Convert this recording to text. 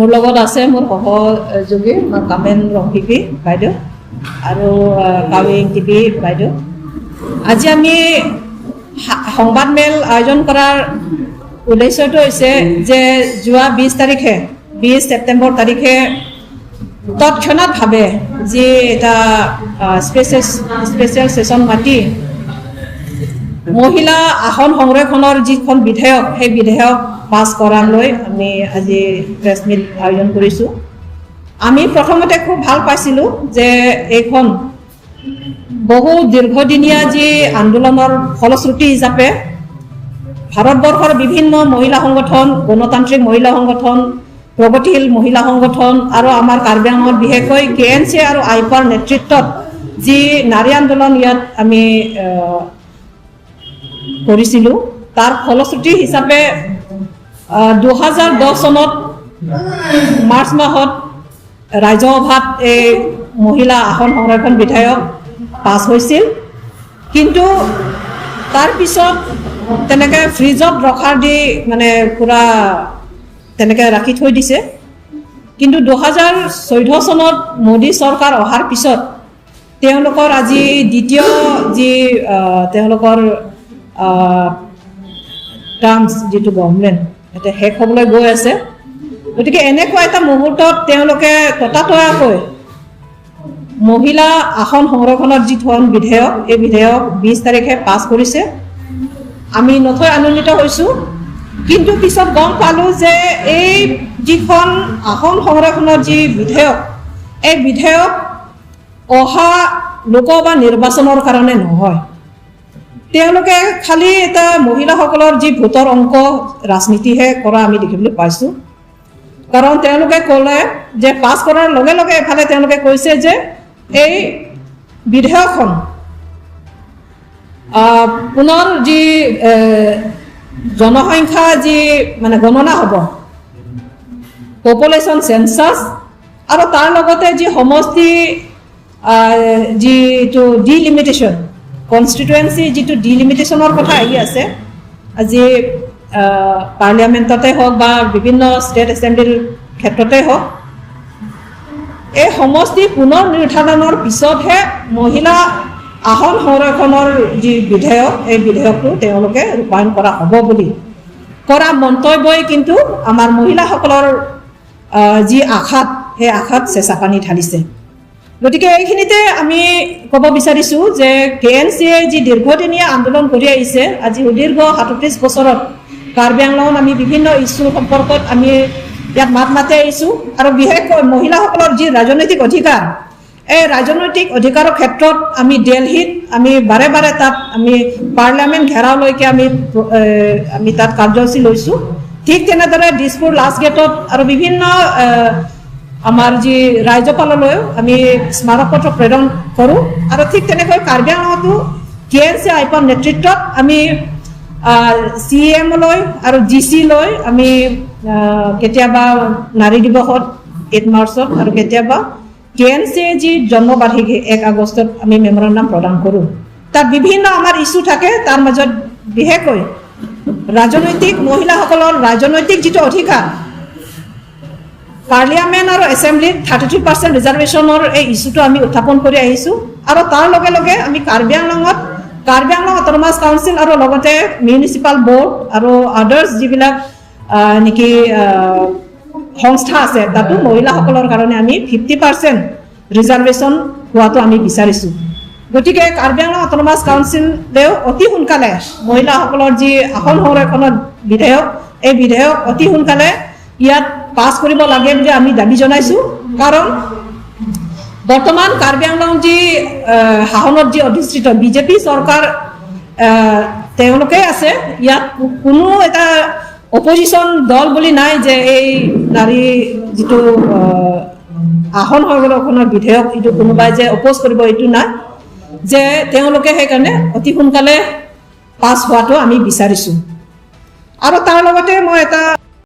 মোৰ লগত আছে মোৰ সহযোগী কামেন ৰংহিপী বাইদেউ আৰু কাৱিং টিপি বাইদেউ। আজি আমি সংবাদমেল আয়োজন কৰাৰ উদ্দেশ্যটো হৈছে যে যোৱা 20 তাৰিখে, 20 ছেপ্টেম্বৰ তাৰিখে তৎক্ষণাৎভাৱে যি এটা স্পেচিয়েল ছেশ্যন মাতি মহিলা আসন সংৰক্ষণৰ যিখন বিধেয়ক, সেই বিধেয়ক পাছ কৰালৈ আমি আজি প্ৰেছ মিট আয়োজন কৰিছোঁ। আমি প্ৰথমতে খুব ভাল পাইছিলোঁ যে এইখন বহু দীৰ্ঘদিনীয়া যি আন্দোলনৰ ফলশ্ৰুতি হিচাপে ভাৰতবৰ্ষৰ বিভিন্ন মহিলা সংগঠন, গণতান্ত্ৰিক মহিলা সংগঠন, প্ৰগতিশীল মহিলা সংগঠন আৰু আমাৰ কাৰ্বি আংলঙত বিশেষকৈ কেএনচি আৰু আইপাৰ নেতৃত্বত যি নাৰী আন্দোলন ইয়াত আমি কৰিছিলোঁ, তাৰ ফলশ্ৰুতি হিচাপে 2010 চনত মাৰ্চ মাহত ৰাজ্যসভাত এই মহিলা আসন সংৰক্ষণ বিধেয়ক পাছ হৈছিল। কিন্তু তাৰপিছত তেনেকৈ ফ্ৰিজত ৰখাৰ দি মানে পূৰা তেনেকৈ ৰাখি থৈ দিছে। কিন্তু 2014 চনত মোদী চৰকাৰ অহাৰ পিছত তেওঁলোকৰ আজি দ্বিতীয় যি তেওঁলোকৰ টাৰ্মছ, যিটো গভৰ্ণমেণ্ট এতিয়া শেষ হ'বলৈ গৈ আছে, গতিকে এনেকুৱা এটা মুহূৰ্তত তেওঁলোকে ততাতৈয়াকৈ মহিলা আসন সংৰক্ষণৰ যিখন বিধেয়ক, এই বিধেয়ক 20 তাৰিখে পাছ কৰিছে। আমি নথৈ আনন্দিত হৈছোঁ। কিন্তু পিছত গম পালোঁ যে এই যিখন আসন সংৰক্ষণৰ যি বিধেয়ক, এই বিধেয়ক অহা লোকসভা নিৰ্বাচনৰ কাৰণে নহয়। তেওঁলোকে খালি এটা মহিলাসকলৰ যি ভোটৰ অংক ৰাজনীতিহে কৰা আমি দেখিবলৈ পাইছোঁ। কাৰণ তেওঁলোকে ক'লে যে পাছ কৰাৰ লগে লগে এফালে তেওঁলোকে কৈছে যে এই বিধেয়কখন পুনৰ যি জনসংখ্যা যি মানে গণনা হ'ব, পপুলেশ্যন চেঞ্চাছ, আৰু তাৰ লগতে যি সমষ্টি যিটো ডিলিমিটেশ্যন, কনষ্টিটুৱেঞ্চি যিটো ডিলিমিটেশ্যনৰ কথা আহি আছে আজি পাৰ্লিয়ামেণ্টতে হওক বা বিভিন্ন ষ্টেট এছেম্বলিৰ ক্ষেত্ৰতে হওক, এই সমষ্টি পুনৰ নিৰ্ধাৰণৰ পিছতহে মহিলা আসন সংৰক্ষণৰ যি বিধেয়ক, এই বিধেয়কটো তেওঁলোকে ৰূপায়ণ কৰা হ'ব বুলি কৰা মন্তব্যই কিন্তু আমাৰ মহিলাসকলৰ যি আশাত, সেই আশাত চেঁচা পানী ঢালিছে। গতিকে এইখিনিতে আমি ক'ব বিচাৰিছোঁ যে কেএনচিয়ে যি দীৰ্ঘদিনীয়া আন্দোলন কৰি আহিছে, আজি সুদীৰ্ঘ 37 বছৰত কাৰ্বি আংলঙত আমি বিভিন্ন ইছ্যুৰ সম্পৰ্কত আমি ইয়াত মাত মাতি আহিছোঁ আৰু বিশেষকৈ মহিলাসকলৰ যি ৰাজনৈতিক অধিকাৰ, এই ৰাজনৈতিক অধিকাৰৰ ক্ষেত্ৰত আমি দিল্লীত আমি বাৰে বাৰে তাত আমি পাৰ্লিয়ামেণ্ট ঘেৰাওলৈকে আমি তাত কাৰ্যসূচী লৈছোঁ। ঠিক তেনেদৰে দিছপুৰ লাষ্ট গেটত আৰু বিভিন্ন আমাৰ যি ৰাজ্যপাললৈও আমি স্মাৰকপত্ৰ প্ৰেৰণ কৰোঁ। আৰু ঠিক তেনেকৈ কাৰ্বি আংলঙতো কেএনচি আইপাৰ নেতৃত্বত আমি চি এমলৈ আৰু জি চিলৈ আমি কেতিয়াবা নাৰী দিৱসত 8 মাৰ্চত আৰু কেতিয়াবা কেএনচিয়ে যি জন্মবাৰ্ষিকী 1 আগষ্টত আমি মেমৰেণ্ডাম প্ৰদান কৰোঁ। তাত বিভিন্ন আমাৰ ইছ্যু থাকে। তাৰ মাজত বিশেষকৈ ৰাজনৈতিক মহিলাসকলৰ ৰাজনৈতিক যিটো অধিকাৰ, পাৰ্লিয়ামেণ্ট আৰু এছেম্বলিত 33% ৰিজাৰ্ভেশ্যনৰ এই ইছ্যুটো আমি উত্থাপন কৰি আহিছোঁ। আৰু তাৰ লগে লগে আমি কাৰ্বি আংলঙত কাৰ্বি আংলং অট'নমাছ কাউন্সিল আৰু লগতে মিউনিচিপাল বৰ্ড আৰু আদাৰ্ছ যিবিলাক নেকি সংস্থা আছে, তাতো মহিলাসকলৰ কাৰণে আমি 50% ৰিজাৰ্ভেশ্যন হোৱাটো আমি বিচাৰিছোঁ। গতিকে কাৰ্বি আংলং অট'নমাছ কাউন্সিলেও অতি সোনকালে মহিলাসকলৰ যি আসন সংৰক্ষণৰ বিধেয়ক, এই বিধেয়ক অতি সোনকালে ইয়াত পাছ কৰিব লাগে বুলি আমি দাবী জনাইছোঁ। কাৰণ বৰ্তমান কাৰ্বি আংলং যি শাসনত যি অধিষ্ঠিত বিজেপি চৰকাৰ তেওঁলোকে আছে, ইয়াত কোনো এটা অপজিশ্যন দল বুলি নাই যে এই নাৰী যিটো আসন সংৰক্ষণৰ বিধেয়ক, এইটো কোনোবাই যে অপ'জ কৰিব, এইটো নাই যে তেওঁলোকে। সেইকাৰণে অতি সোনকালে পাছ হোৱাটো আমি বিচাৰিছোঁ। আৰু তাৰ লগতে মই এটা